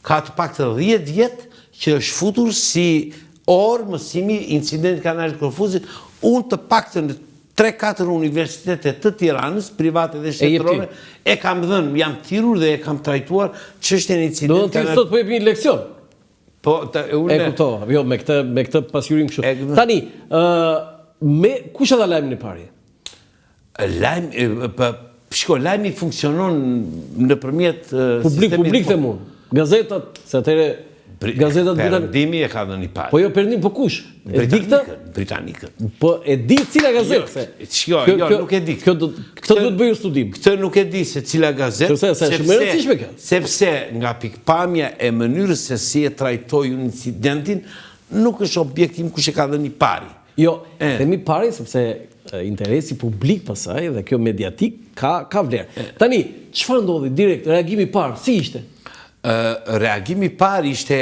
Ka të paktën 10 vjet që është futur si orë mësimi incidenti i kanalit të Korfuzit, unë të paktën në 3-4 universitete të Tiranës, private dhe shtetërore, e kam dhënë, jam thirrur dhe e kam trajtuar çështjen e incidentit. Do të thotë sot po jep një leksion. Po, të, unë... E kuptova, jo, me këtë, me këtë pasqyrim kështu. Tani, ë me kush e dha lajmin e parë? Lajm, po, shiko, lajmi funksionon nëpërmjet Publik, publik them unë. Gazetat, se atëherë gazetat Perëndimi e ka dhënë i pari. Po jo Perëndim, po kush? E di këtë? Britanikët. Po e di cila gazetë se. Shiko, jo, nuk e di. Kjo do këtë duhet të bëj studim. Këtë nuk e di se cila gazetë, sepse është shumë e rëndësishme kjo. Sepse nga pikëpamja e mënyrës se si e trajtoj unë incidentin, nuk është objektiv kush e ka dhënë i pari. Jo, themi pari sepse interesi publik pasaj dhe kjo mediatik ka ka vlerë. Tani, çfarë ndodhi direkt, reagimi i parë, si ishte? Ë reagimi i parë ishte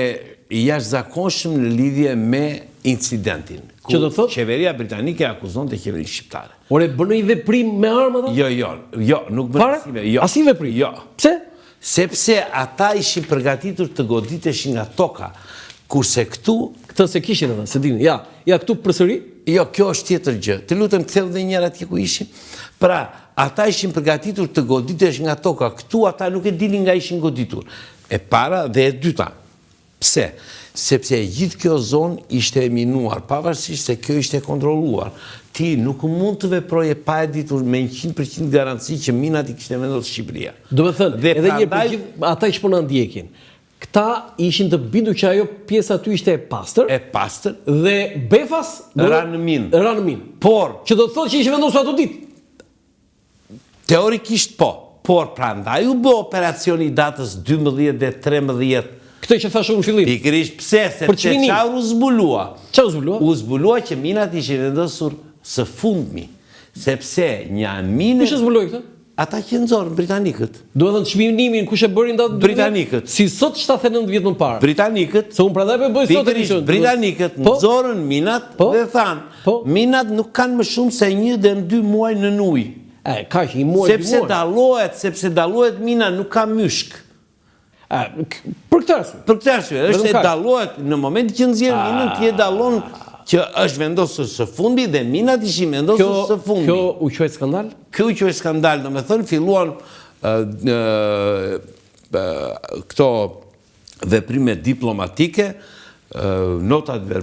i jashtëzakonshëm në lidhje me incidentin. Që do thotë? Qeveria britanike akuzonte qeverinë shqiptare. Ore, bënë një veprim me armë ata? Jo, jo, jo, nuk bënë asnjë, jo. Asnjë veprim? Jo. Pse? Sepse ata ishin përgatitur të goditeshin nga toka, kurse këtu... Këtë s'e kishin ata, s'e dinin. Ja, ja këtu përsëri? Jo, kjo është tjetër gjë. Të lutem ktheu dhe një herë atje ku ishim. Pra, ata ishin përgatitur të goditeshin nga toka, këtu ata nuk e dinin nga ishin goditur. E para dhe e dyta. Pse? Sepse e gjithë kjo zonë ishte e minuar, pavarësisht se kjo ishte e kontrolluar. Ti nuk mund të veproje pa e ditur me 100% garanci që minat i kishte vendosur Shqipëria. Domethënë, edhe një për gjithë ata që po na ndjekin, këta ishin të bindur që ajo pjesë aty ishte e pastër. E pastër. Dhe befas ranë në minë. Ranë në minë. Por, që do të thotë që ishin vendosur ato ditë. Teorikisht po, por prandaj u bë operacioni i datës 12 dhe 13. Këtë që thashë unë në fillim. Pikërisht pse, sepse çfarë u zbulua? Çfarë u zbulua? U zbulua që minat ishin vendosur së fundmi, sepse një minë Kush e zbuloi këtë? Ata që nxorën britanikët. Domethënë çminimin kush e bëri në datën 12? Britanikët. Si sot 79 vjet më parë. Britanikët. Se unë prandaj po e bëj sot emisionin. Britanikët po? nxorën minat po? dhe thanë, po? minat nuk kanë më shumë se një deri në dy muaj nën ujë. E, kaq, një muaj, dy muaj. Sepse dallohet, sepse dallohet mina nuk ka myshk. A, për këtë arsye. Për këtë arsye, është e dallohet në momentin që nxjerr minën, ti e dallon që është vendosur së fundi dhe minat ishin vendosur së fundi. Kjo u quajt skandal? Kjo u quajt skandal, domethënë filluan këto veprime diplomatike, notat verbale.